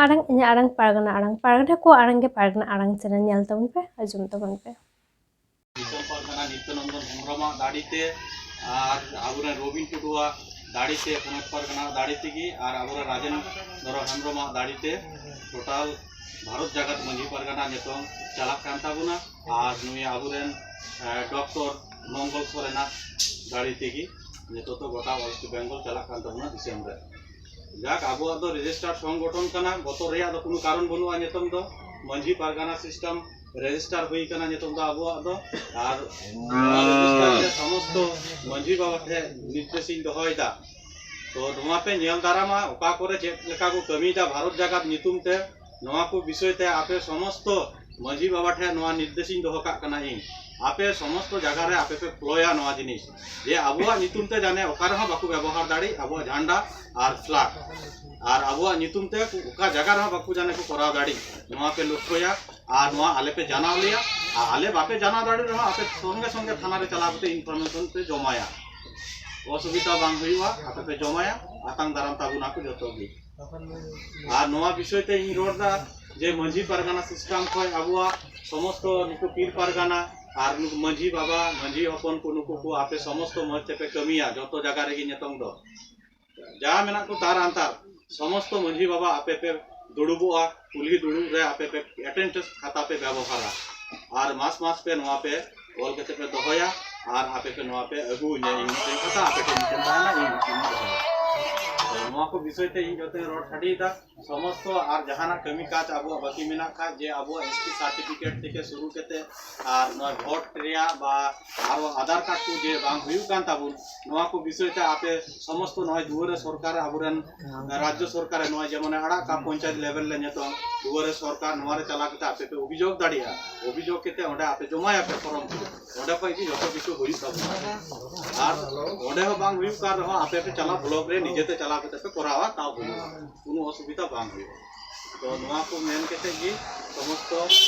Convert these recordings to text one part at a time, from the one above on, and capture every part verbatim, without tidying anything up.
ᱟᱲᱟᱝ, ᱤᱧᱟᱹᱜ ᱟᱲᱟᱝ ᱯᱟᱨᱜᱟᱱᱟ ᱟᱲᱟᱝ, ᱯᱟᱨᱜᱟᱱᱟ ᱠᱚ ᱟᱲᱟᱝ ᱜᱮ ᱯᱟᱨᱜᱟᱱᱟ ᱟᱲᱟᱝ ᱪᱮᱱᱮᱞ ᱧᱮᱞ ᱛᱟᱵᱚᱱ ᱯᱮ, ᱟᱸᱡᱚᱢ ᱛᱟᱵᱚᱱ ᱯᱮ᱾ ᱫᱤᱥᱚᱢ ᱯᱟᱨᱜᱟᱱᱟ ᱱᱤᱛᱭᱟᱱᱚᱱᱫᱚᱱ ᱦᱮᱢᱵᱨᱚᱢᱟᱜ ᱫᱟᱲᱮᱛᱮ ᱟᱨ ᱟᱵᱚᱨᱮᱱ ᱨᱚᱵᱤᱱ ᱴᱩᱰᱩᱣᱟᱜ ᱫᱟᱲᱮᱛᱮ, ᱯᱚᱱᱚᱛ ᱯᱟᱨᱜᱟᱱᱟ ᱫᱟᱲᱮ ᱛᱮᱜᱮ ᱟᱨ ᱟᱵᱚᱨᱮᱱ ᱨᱟᱡᱮᱱᱫᱨᱚ ᱦᱮᱢᱵᱨᱚᱢᱟᱜ ᱫᱟᱲᱮᱛᱮ ᱴᱳᱴᱟᱞ ᱵᱷᱟᱨᱚᱛ ᱡᱟᱠᱟᱛ ᱢᱟᱹᱡᱷᱤ ᱯᱟᱨᱜᱟᱱᱟ ᱱᱤᱛᱚᱝ ᱪᱟᱞᱟᱜ ᱠᱟᱱ ᱛᱟᱵᱚᱱᱟ᱾ ᱟᱨ ᱱᱩᱭ ᱟᱵᱚᱨᱮᱱ, ᱮ, ᱰᱚᱠᱴᱚᱨ ᱢᱚᱝᱜᱚᱞ ᱥᱚᱨᱮᱱᱟᱜ ᱫᱟᱲᱮ ᱛᱮᱜᱮ ᱱᱤᱛᱚᱜ ᱫᱚ ᱜᱚᱴᱟ ᱳᱭᱮᱥᱴ ᱵᱮᱝᱜᱚᱞ ᱪᱟᱞᱟᱜ ᱠᱟᱱ ᱛᱟᱵᱚᱱᱟ ᱫᱤᱥᱚᱢ ᱨᱮ᱾ ᱡᱟᱠ, ᱟᱵᱚᱣᱟᱜ ᱫᱚ ᱨᱮᱡᱤᱥᱴᱟᱨ ᱥᱚᱝᱜᱚᱴᱷᱚᱱ ᱠᱟᱱᱟ, ᱵᱚᱛᱚᱨ ᱨᱮᱭᱟᱜ ᱫᱚ ᱠᱳᱱᱳ ᱠᱟᱨᱚᱱ ᱵᱟᱹᱱᱩᱜᱼᱟ᱾ ᱱᱤᱛᱚᱝ ᱫᱚ ᱢᱟᱹᱡᱷᱤ ᱯᱟᱨᱜᱟᱱᱟ ᱥᱤᱥᱴᱮᱢ ᱨᱮᱡᱤᱥᱴᱟᱨ ᱦᱩᱭ ᱠᱟᱱᱟ ᱱᱤᱛᱚᱝ ᱫᱚ ᱟᱵᱚᱣᱟᱜ ᱫᱚ᱾ ᱟᱨ ᱱᱚᱣᱟ ᱨᱮᱡᱤᱥᱴᱟᱨ ᱨᱮ ᱥᱚᱢᱚᱥᱛᱚ ᱢᱟᱹᱡᱷᱤ ᱵᱟᱵᱟ ᱴᱷᱮᱱ ᱱᱤᱨᱫᱮᱥᱤᱧ ᱫᱚᱦᱚᱭᱮᱫᱟ᱾ ᱛᱚ ᱱᱚᱣᱟ ᱯᱮ ᱧᱮᱞ ᱫᱟᱨᱟᱢᱟ, ᱚᱠᱟ ᱠᱚᱨᱮ ᱪᱮᱫ ᱞᱮᱠᱟ ᱠᱚ ᱠᱟᱹᱢᱤᱭᱮᱫᱟ ᱵᱷᱟᱨᱚᱛ ᱡᱟᱠᱟᱛ ᱧᱩᱛᱩᱢ ᱛᱮ᱾ ᱱᱚᱣᱟ ᱠᱚ ᱵᱤᱥᱚᱭ ᱛᱮ ᱟᱯᱮ ᱥᱚᱢᱚᱥᱛᱚ ᱢᱟᱹᱡᱷᱤ ᱵᱟᱵᱟ ᱴᱷᱮᱱ ᱱᱚᱣᱟ ᱱᱤᱨᱫᱮᱥᱤᱧ ᱫᱚᱦᱚ ᱠᱟᱜ ᱠᱟᱱᱟ ᱤᱧ᱾ ᱟᱯᱮ ᱥᱚᱢᱚᱥᱛᱚ ᱡᱟᱭᱜᱟ ᱨᱮ ᱟᱯᱮ ᱯᱮ ᱯᱷᱞᱚᱭᱟ ᱱᱚᱣᱟ ᱡᱤᱱᱤᱥ, ᱡᱮ ᱟᱵᱚᱣᱟᱜ ᱧᱩᱛᱩᱢ ᱛᱮ ᱡᱟᱱᱮ ᱚᱠᱟ ᱨᱮᱦᱚᱸ ᱵᱟᱠᱚ ᱵᱮᱵᱚᱦᱟᱨ ᱫᱟᱲᱮᱜ ᱟᱵᱚᱣᱟᱜ ᱡᱷᱟᱱᱰᱟ ᱟᱨ ᱯᱷᱞᱟᱜ, ᱟᱨ ᱟᱵᱚᱣᱟᱜ ᱧᱩᱛᱩᱢ ᱛᱮ ᱚᱠᱟ ᱡᱟᱭᱜᱟ ᱨᱮᱦᱚᱸ ᱵᱟᱠᱚ ᱡᱟᱱᱮ ᱠᱚ ᱠᱚᱨᱟᱣ ᱫᱟᱲᱮᱜ, ᱱᱚᱣᱟ ᱯᱮ ᱞᱚᱠᱠᱷᱚᱭᱟ᱾ ᱟᱨ ᱱᱚᱣᱟ ᱟᱞᱮ ᱯᱮ ᱡᱟᱱᱟᱣ ᱞᱮᱭᱟ, ᱟᱨ ᱟᱞᱮ ᱵᱟᱯᱮ ᱡᱟᱱᱟᱣ ᱫᱟᱲᱮ ᱨᱮᱦᱚᱸ ᱟᱯᱮ ᱥᱚᱸᱜᱮ ᱥᱚᱸᱜᱮ ᱛᱷᱟᱱᱟ ᱨᱮ ᱪᱟᱞᱟᱣ ᱠᱟᱛᱮ ᱤᱱᱯᱷᱚᱨᱢᱮᱥᱚᱱ ᱯᱮ ᱡᱚᱢᱟᱭᱟ᱾ ᱚᱥᱩᱵᱤᱫᱷᱟ ᱵᱟᱝ ᱦᱩᱭᱩᱜᱼᱟ, ᱟᱯᱮ ᱯᱮ ᱡᱚᱢᱟᱭᱟ, ᱟᱛᱟᱝ ᱫᱟᱨᱟᱢ ᱛᱟᱵᱚᱱᱟ ᱠᱚ ᱡᱚᱛᱚ ᱜᱮ᱾ ᱟᱨ ᱱᱚᱣᱟ ᱵᱤᱥᱚᱭ ᱛᱮ ᱤᱧ ᱨᱚᱲ ᱫᱟ ᱡᱮ ᱢᱟᱹᱡᱷᱤ ᱯᱟᱨᱜᱟᱱᱟ ᱥᱤᱥᱴᱮᱢ ᱠᱷᱚᱱ ᱟᱵᱚᱣᱟᱜ ᱥᱚᱢᱚᱥᱛᱚ ᱱᱩᱠᱩ ᱯᱤᱨ ᱯᱟᱨᱜᱟᱱᱟ ᱟᱨ ᱱᱩᱠᱩ ᱢᱟᱹᱡᱷᱤ ᱵᱟᱵᱟ, ᱢᱟᱹᱡᱷᱤ ᱦᱚᱯᱚᱱ ᱠᱚ, ᱱᱩᱠᱩ ᱠᱚ ᱟᱯᱮ ᱥᱚᱢᱚᱥᱛᱚ ᱢᱚᱡᱽ ᱛᱮᱯᱮ ᱠᱟᱹᱢᱤᱭᱟ᱾ ᱡᱚᱛᱚ ᱡᱟᱭᱜᱟ ᱨᱮᱜᱮ ᱱᱤᱛᱚᱝ ᱫᱚ ᱡᱟ ᱢᱮᱱᱟᱜ ᱠᱚ ᱛᱟᱨ ᱟᱱᱛᱟᱨ ᱥᱚᱢᱚᱥᱛᱚ ᱢᱟᱹᱡᱷᱤ ᱵᱟᱵᱟ ᱟᱯᱮ ᱯᱮ ᱫᱩᱲᱩᱵᱚᱜᱼᱟ, ᱠᱩᱞᱦᱤ ᱫᱩᱲᱩᱵ ᱨᱮ ᱟᱯᱮ ᱯᱮ ᱮᱴᱮᱱᱰᱮᱱᱥ ᱠᱷᱟᱛᱟ ᱯᱮ ᱵᱮᱵᱚᱦᱟᱨᱟ ᱟᱨ ᱢᱟᱥ ᱢᱟᱥ ᱯᱮ ᱱᱚᱣᱟ ᱯᱮ ᱚᱞ ᱠᱟᱛᱮ ᱯᱮ ᱫᱚᱦᱚᱭᱟ ᱟᱨ ᱟᱯᱮ ᱯᱮ ᱱᱚᱣᱟ ᱯᱮ ᱟᱹᱜᱩ ᱤᱧᱟᱹ᱾ ᱤᱧ ᱢᱤᱫᱴᱮᱱ ᱠᱷᱟᱛᱟ, ᱟᱯᱮ ᱴᱷᱮᱱ ᱢᱤᱫᱴᱮᱱ ᱛᱟᱦᱮᱱᱟ, ᱤᱧ ᱢᱤᱫᱴᱮᱱ ᱤᱧ ᱫᱚᱦᱚᱭᱟ᱾ ᱛᱚ ᱱᱚᱣᱟ ᱠᱚ ᱵᱤᱥᱚᱭ ᱛᱮ ᱤᱧ ᱡᱚᱛᱚᱧ ᱨᱚᱲ ᱥᱟᱰᱮᱭᱮᱫᱟ᱾ ᱥᱚᱢᱚᱥᱛᱚ ᱟᱨ ᱡᱟᱦᱟᱱᱟᱜ ᱠᱟᱹᱢᱤ ᱠᱟᱡᱽ ᱟᱵᱚᱣᱟᱜ ᱵᱟᱹᱠᱤ ᱢᱮᱱᱟᱜ ᱠᱷᱟᱡ, ᱡᱮ ᱟᱵᱚᱣᱟᱜ ᱮᱥ ᱴᱤ ᱥᱟᱨᱴᱤᱯᱷᱤᱠᱮᱴ ᱛᱷᱮᱠᱮ ᱥᱩᱨᱩ ᱠᱟᱛᱮ ᱟᱨ ᱱᱚᱣᱟ ᱵᱷᱳᱴ ᱨᱮᱭᱟᱜ ᱵᱟ ᱟᱨᱚ ᱟᱫᱷᱟᱨ ᱠᱟᱨᱰ ᱠᱚ ᱡᱮ ᱵᱟᱝ ᱦᱩᱭᱩᱜ ᱠᱟᱱ ᱛᱟᱵᱚᱱ, ᱱᱚᱣᱟ ᱠᱚ ᱵᱤᱥᱚᱭ ᱛᱮ ᱟᱯᱮ ᱥᱚᱢᱚᱥᱛᱚ ᱱᱚᱜᱼᱚᱭ ᱫᱩᱣᱟᱹᱨᱮ ᱥᱚᱨᱠᱟᱨ, ᱟᱵᱚᱨᱮᱱ ᱨᱟᱡᱽᱡᱚ ᱥᱚᱨᱠᱟᱨᱮ ᱱᱚᱜᱼᱚᱭ ᱡᱮᱢᱚᱱᱮ ᱟᱲᱟᱜ ᱠᱟᱜ ᱯᱚᱧᱪᱟᱭᱮᱛ ᱞᱮᱵᱮᱞ ᱨᱮ ᱱᱤᱛᱚᱝ ᱫᱩᱣᱟᱹᱨᱮ ᱥᱚᱨᱠᱟᱨ, ᱱᱚᱣᱟ ᱨᱮ ᱪᱟᱞᱟᱣ ᱠᱟᱛᱮ ᱟᱯᱮ ᱯᱮ ᱚᱵᱷᱤᱡᱳᱜᱽ ᱫᱟᱲᱮᱭᱟᱜᱼᱟ᱾ ᱚᱵᱷᱤᱡᱳᱜᱽ ᱠᱟᱛᱮ ᱚᱸᱰᱮ ᱟᱯᱮ ᱡᱚᱢᱟᱭᱟᱯᱮ ᱯᱷᱚᱨᱚᱢ ᱠᱚ, ᱚᱸᱰᱮ ᱠᱷᱚᱱ ᱜᱮ ᱡᱚᱛᱚ ᱠᱤᱪᱷᱩ ᱦᱩᱭᱩᱜ ᱛᱟᱵᱚᱱᱟ᱾ ᱟᱨ ᱚᱸᱰᱮ ᱦᱚᱸ ᱵᱟᱝ ᱦᱩᱭᱩᱜ ᱠᱟᱱ ᱨᱮᱦᱚᱸ ᱟᱯᱮ ᱯᱮ ᱪᱟᱞᱟᱣ ᱵᱞᱚᱠ ᱨᱮ ᱱᱤᱡᱮᱛᱮ ᱪᱟᱞᱟᱣ ᱠᱟᱛᱮ ᱯᱮ ᱠᱚᱨᱟᱣᱟ, ᱛᱟᱣ ᱦᱩᱭᱩᱜᱼᱟ, ᱠᱳᱱᱳ ᱚᱥᱩᱵᱤᱫᱷᱟ ᱵᱟᱝ ᱦᱩᱭᱩᱜᱼᱟ᱾ ᱛᱚ ᱱᱚᱣᱟ ᱠᱚ ᱢᱮᱱ ᱠᱟᱛᱮ ᱜᱮ ᱥᱚᱢᱚᱥᱛᱚ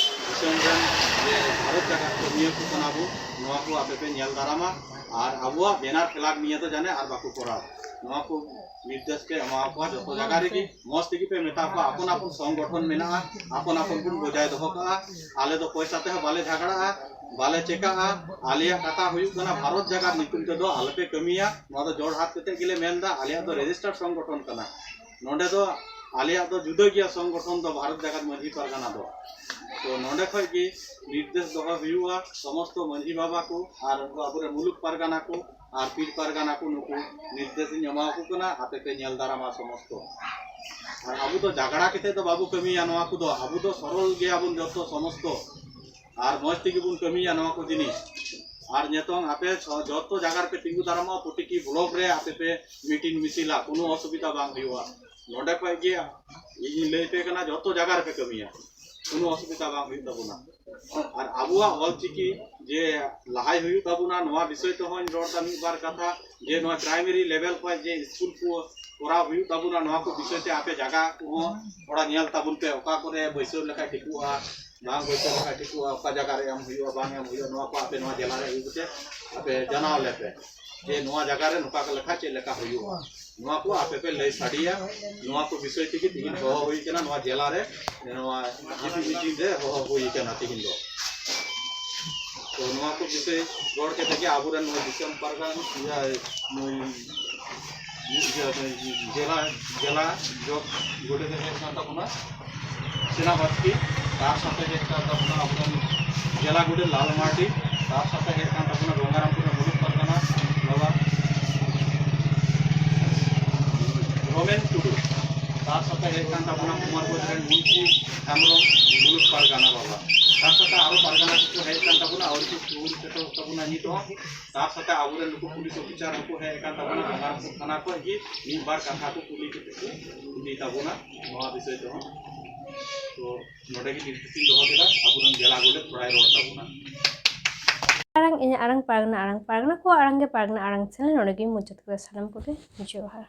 ᱫᱤᱥᱚᱢ ᱨᱮᱱ ᱡᱮ ᱵᱷᱟᱨᱚᱛ ᱡᱟᱠᱟᱛ ᱠᱟᱹᱢᱤᱭᱟᱹ ᱠᱚ ᱠᱟᱱᱟ ᱵᱚᱱ, ᱱᱚᱣᱟ ᱠᱚ ᱟᱯᱮ ᱯᱮ ᱧᱮᱞ ᱫᱟᱨᱟᱢᱟ᱾ ᱟᱨ ᱟᱵᱚᱣᱟᱜ ᱵᱮᱱᱟᱨ ᱯᱷᱞᱮᱜ ᱱᱤᱭᱟᱹ ᱫᱚ ᱡᱟᱱᱮ ᱟᱨ ᱵᱟᱠᱚ ᱠᱚᱨᱟᱣ᱾ ᱱᱚᱣᱟ ᱠᱚ ᱱᱤᱨᱫᱮᱥ ᱯᱮ ᱮᱢᱟ ᱠᱚᱣᱟ᱾ ᱡᱚᱛᱚ ᱡᱟᱭᱜᱟ ᱨᱮᱜᱮ ᱢᱚᱡᱽ ᱛᱮᱜᱮ ᱯᱮ ᱢᱮᱛᱟ ᱠᱚᱣᱟ, ᱟᱯᱚᱱ ᱟᱯᱚᱱ ᱥᱚᱝᱜᱚᱴᱷᱚᱱ ᱢᱮᱱᱟᱜᱼᱟ, ᱟᱯᱚᱱ ᱟᱯᱚᱱ ᱵᱚᱱ ᱵᱚᱡᱟᱭ ᱫᱚᱦᱚ ᱠᱟᱜᱼᱟ᱾ ᱟᱞᱮ ᱫᱚ ᱯᱚᱭᱥᱟ ᱛᱮᱦᱚᱸ ᱵᱟᱞᱮ ᱡᱷᱟᱜᱽᱲᱟᱜᱼᱟ, ᱵᱟᱞᱮ ᱪᱮᱠᱟᱜᱼᱟ᱾ ᱟᱞᱮᱭᱟᱜ ᱠᱟᱛᱷᱟ ᱦᱩᱭᱩᱜ ᱠᱟᱱᱟ, ᱵᱷᱟᱨᱚᱛ ᱡᱟᱠᱟᱛ ᱧᱩᱛᱩᱢ ᱛᱮᱫᱚ ᱟᱞᱚᱯᱮ ᱠᱟᱹᱢᱤᱭᱟ᱾ ᱱᱚᱣᱟ ᱫᱚ ᱡᱳᱨᱦᱟᱴ ᱠᱟᱛᱮ ᱜᱮᱞᱮ ᱢᱮᱱᱫᱟ, ᱟᱞᱮᱭᱟᱜ ᱫᱚ ᱨᱮᱡᱤᱥᱴᱟᱨ ᱥᱚᱝᱜᱚᱴᱷᱚᱱ ᱠᱟᱱᱟ᱾ ᱱᱚᱰᱮ ᱫᱚ ᱟᱞᱮᱭᱟᱜ ᱫᱚ ᱡᱩᱫᱟᱹ ᱜᱮᱭᱟ ᱥᱚᱝᱜᱚᱴᱷᱚᱱ ᱫᱚ ᱵᱷᱟᱨᱚᱛ ᱡᱟᱠᱟᱛ ᱢᱟᱹᱡᱷᱤ ᱯᱟᱨᱜᱟᱱᱟ ᱫᱚ᱾ ᱛᱚ ᱱᱚᱰᱮ ᱠᱷᱚᱡ ᱜᱮ ᱱᱤᱨᱫᱮᱥ ᱫᱚᱦᱚ ᱦᱩᱭᱩᱜᱼᱟ, ᱥᱚᱢᱚᱥᱛᱚ ᱢᱟᱹᱡᱷᱤ ᱵᱟᱵᱟ ᱠᱚ ᱟᱨ ᱩᱱᱠᱩ ᱟᱵᱚᱨᱮᱱ ᱢᱩᱞᱩᱠ ᱯᱟᱨᱜᱟᱱᱟ ᱠᱚ ᱟᱨ ᱯᱤᱲ ᱯᱟᱨᱜᱟᱱᱟ ᱠᱚ, ᱱᱩᱠᱩ ᱱᱤᱨᱫᱮᱥ ᱤᱧ ᱮᱢᱟ ᱠᱚ ᱠᱟᱱᱟ, ᱟᱯᱮ ᱯᱮ ᱧᱮᱞ ᱫᱟᱨᱟᱢᱟ ᱥᱚᱢᱚᱥᱛᱚ᱾ ᱟᱨ ᱟᱵᱚ ᱫᱚ ᱡᱷᱟᱜᱽᱲᱟ ᱠᱟᱛᱮ ᱫᱚ ᱵᱟᱵᱚ ᱠᱟᱹᱢᱤᱭᱟ ᱱᱚᱣᱟ ᱠᱚᱫᱚ, ᱟᱵᱚ ᱫᱚ ᱥᱚᱨᱚᱞ ᱜᱮᱭᱟᱵᱚᱱ ᱡᱚᱛᱚ ᱥᱚᱢᱚᱥᱛᱚ᱾ ᱟᱨ ᱢᱚᱡᱽ ᱛᱮᱜᱮ ᱵᱚᱱ ᱠᱟᱹᱢᱤᱭᱟ ᱱᱚᱣᱟ ᱠᱚ ᱡᱤᱱᱤᱥ᱾ ᱟᱨ ᱱᱤᱛᱚᱝ ᱟᱯᱮ ᱥᱚ-, ᱡᱚᱛᱚ ᱡᱟᱭᱜᱟ ᱨᱮᱯᱮ ᱛᱤᱸᱜᱩ ᱫᱟᱨᱟᱢᱚᱜᱼᱟ, ᱯᱨᱚᱛᱤᱴᱤ ᱵᱞᱚᱠ ᱨᱮ ᱟᱯᱮ ᱯᱮ ᱢᱤᱴᱤᱝ ᱢᱤᱪᱷᱤᱞᱟ, ᱠᱳᱱᱳ ᱚᱥᱩᱵᱤᱫᱷᱟ ᱵᱟᱝ ᱦᱩᱭᱩᱜᱼᱟ᱾ ᱱᱚᱰᱮ ᱠᱷᱚᱡ ᱜᱮ ᱤᱧᱤᱧ ᱞᱟᱹᱭ ᱯᱮ ᱠᱟᱱᱟ, ᱡᱚᱛᱚ ᱡᱟᱭᱜᱟ ᱨᱮᱯᱮ ᱠᱟᱹᱢᱤᱭᱟ, ᱠᱳᱱᱳ ᱚᱥᱩᱵᱤᱫᱷᱟ ᱵᱟᱝ ᱦᱩᱭᱩᱜ ᱛᱟᱵᱚᱱᱟ᱾ ᱟᱨ ᱟᱵᱚᱣᱟᱜ ᱚᱞᱪᱤᱠᱤ ᱡᱮ ᱞᱟᱦᱟᱭ ᱦᱩᱭᱩᱜ ᱛᱟᱵᱚᱱᱟ, ᱱᱚᱣᱟ ᱵᱤᱥᱚᱭ ᱛᱮᱦᱚᱸᱧ ᱨᱚᱲ ᱮᱫᱟ ᱢᱤᱫ ᱵᱟᱨ ᱠᱟᱛᱷᱟ, ᱡᱮ ᱱᱚᱣᱟ ᱯᱨᱟᱭᱢᱟᱨᱤ ᱞᱮᱵᱮᱞ ᱠᱷᱚᱱ ᱡᱮ ᱥᱠᱩᱞ ᱠᱚ ᱠᱚᱨᱟᱣ ᱦᱩᱭᱩᱜ ᱛᱟᱵᱚᱱᱟ, ᱱᱚᱣᱟ ᱠᱚ ᱵᱤᱥᱚᱭ ᱛᱮ ᱟᱯᱮ ᱡᱟᱭᱜᱟ ᱠᱚᱦᱚᱸ ᱛᱷᱚᱲᱟ ᱧᱮᱞ ᱛᱟᱵᱚᱱ ᱯᱮ, ᱚᱠᱟ ᱠᱚᱨᱮ ᱵᱟᱹᱭᱥᱟᱹᱣ ᱞᱮᱠᱷᱟᱡ ᱴᱷᱤᱠᱚᱜᱼᱟ, ᱵᱟᱝ ᱵᱟᱹᱭᱥᱟᱹᱣ ᱞᱮᱠᱷᱟᱡ ᱴᱷᱤᱠᱚᱜᱼᱟ, ᱚᱠᱟ ᱡᱟᱭᱜᱟ ᱨᱮ ᱮᱢ ᱦᱩᱭᱩᱜᱼᱟ, ᱵᱟᱝ ᱮᱢ ᱦᱩᱭᱩᱜᱼᱟ, ᱱᱚᱣᱟ ᱠᱚ ᱟᱯᱮ ᱱᱚᱣᱟ ᱡᱮᱞᱟ ᱨᱮ ᱟᱹᱜᱩ ᱠᱟᱛᱮ ᱟᱯᱮ ᱡᱟᱱᱟᱣ ᱞᱮᱯᱮ, ᱡᱮ ᱱᱚᱣᱟ ᱡᱟᱭᱜᱟ ᱨᱮ ᱱᱚᱝᱠᱟ ᱞᱮᱠᱷᱟᱡ ᱪᱮᱫ ᱞᱮᱠᱟ ᱦᱩᱭᱩᱜᱼᱟ, ᱱᱚᱣᱟ ᱠᱚ ᱟᱯᱮ ᱯᱮ ᱞᱟᱹᱭ ᱥᱟᱰᱮᱭᱟ᱾ ᱱᱚᱣᱟ ᱠᱚ ᱵᱤᱥᱚᱭ ᱛᱮᱜᱮ ᱛᱤᱦᱤᱧ ᱦᱚᱦᱚ ᱦᱩᱭ ᱠᱟᱱᱟ, ᱱᱚᱣᱟ ᱡᱮᱞᱟ ᱨᱮ ᱱᱚᱣᱟ ᱡᱤᱯᱤ ᱢᱤᱴᱤᱝ ᱨᱮ ᱦᱚᱦᱚ ᱦᱩᱭ ᱠᱟᱱᱟ ᱛᱤᱦᱤᱧ ᱫᱚ᱾ ᱛᱚ ᱱᱚᱣᱟ ᱠᱚ ᱵᱤᱥᱚᱭ ᱨᱚᱲ ᱠᱟᱛᱮ ᱜᱮ ᱟᱵᱚᱨᱮᱱ ᱱᱩᱭ ᱫᱤᱥᱚᱢ ᱯᱟᱨᱜᱟᱱᱟ, ᱤᱭᱟᱹ, ᱱᱩᱭ, ᱤᱭᱟᱹ, ᱱᱩᱭ ᱡᱮᱞᱟ, ᱡᱮᱞᱟ ᱡᱚᱜᱽ ᱜᱚᱰᱮᱛ ᱮ ᱦᱮᱡ ᱠᱟᱱ ᱛᱟᱵᱚᱱᱟ, ᱥᱮᱱᱟᱯᱟᱛᱤ, ᱛᱟᱨ ᱥᱟᱛᱮ ᱦᱮᱡ ᱠᱟᱱ ᱛᱟᱵᱚᱱᱟ ᱟᱵᱚᱨᱮᱱ ᱡᱮᱞᱟ ᱜᱚᱰᱮᱛ ᱞᱟᱞ ᱢᱟᱨᱰᱤ, ᱛᱟᱨ ᱥᱟᱛᱮ ᱦᱮᱡ ᱠᱟᱱ ᱛᱟᱵᱚᱱᱟ ᱜᱚᱝᱜᱟᱨᱟᱢᱯᱩᱨ ᱨᱮᱱ ᱢᱩᱞᱩᱠ ᱯᱟᱨᱜᱟᱱᱟ ᱵᱟᱵᱟ ᱨᱚᱢᱮᱱ ᱴᱩᱰᱩ, ᱛᱟᱨ ᱥᱟᱛᱮ ᱦᱮᱡ ᱠᱟᱱ ᱛᱟᱵᱚᱱᱟ ᱠᱩᱢᱟᱨᱜᱚᱸᱡᱽ ᱨᱮᱱ ᱢᱩᱱᱥᱤ ᱦᱮᱢᱵᱨᱚᱢ, ᱢᱩᱞᱩᱠ ᱯᱟᱨᱜᱟᱱᱟ ᱵᱟᱵᱟ, ᱛᱟᱨ ᱥᱟᱛᱮ ᱟᱨᱚ ᱯᱟᱨᱜᱟᱱᱟ ᱠᱚᱠᱚ ᱦᱮᱡ ᱠᱟᱱ ᱛᱟᱵᱚᱱᱟ, ᱟᱹᱣᱨᱤ ᱠᱚ ᱥᱩᱨ ᱥᱮᱴᱮᱨᱚᱜ ᱛᱟᱵᱚᱱᱟ ᱱᱤᱛ ᱦᱚᱸ᱾ ᱛᱟᱨ ᱥᱟᱛᱮ ᱟᱵᱚᱨᱮᱱ ᱱᱩᱠᱩ ᱯᱩᱞᱤᱥ ᱚᱯᱷᱤᱥᱟᱨ ᱦᱚᱸᱠᱚ ᱦᱮᱡ ᱟᱠᱟᱱ ᱛᱟᱵᱚᱱᱟ, ᱜᱚᱝᱜᱟᱨᱟᱢᱯᱩᱨ ᱛᱷᱟᱱᱟ ᱠᱷᱚᱱ ᱜᱮ ᱢᱤᱫ ᱵᱟᱨ ᱠᱟᱛᱷᱟ ᱠᱚ ᱠᱩᱞᱤ ᱠᱟᱛᱮ ᱠᱚ ᱤᱫᱤ ᱛᱟᱵᱚᱱᱟ ᱱᱚᱣᱟ ᱵᱤᱥᱚᱭ ᱛᱮᱦᱚᱸ᱾ ᱛᱚ ᱱᱚᱰᱮ ᱜᱮ ᱱᱤᱨᱫᱮᱥᱤᱧ ᱫᱚᱦᱚ ᱠᱮᱫᱟ, ᱟᱵᱚᱨᱮᱱ ᱡᱮᱞᱟ ᱜᱚᱰᱮᱛ ᱛᱷᱚᱲᱟᱭ ᱨᱚᱲ ᱛᱟᱵᱚᱱᱟ᱾ ᱟᱲᱟᱝ, ᱤᱧᱟᱹᱜ ᱟᱲᱟᱝ, ᱯᱟᱨᱜᱟᱱᱟ ᱟᱲᱟᱝ, ᱯᱟᱨᱜᱟᱱᱟ ᱠᱚᱣᱟᱜ ᱟᱲᱟᱝ ᱜᱮ ᱯᱟᱨᱜᱟᱱᱟ ᱟᱲᱟᱝ ᱪᱮᱱᱮᱞ᱾ ᱱᱚᱰᱮ ᱜᱮᱧ ᱢᱩᱪᱟᱹᱫ ᱠᱮᱫᱟ᱾ ᱥᱟᱱᱟᱢ ᱠᱚᱜᱮ ᱡᱚᱦᱟᱨ᱾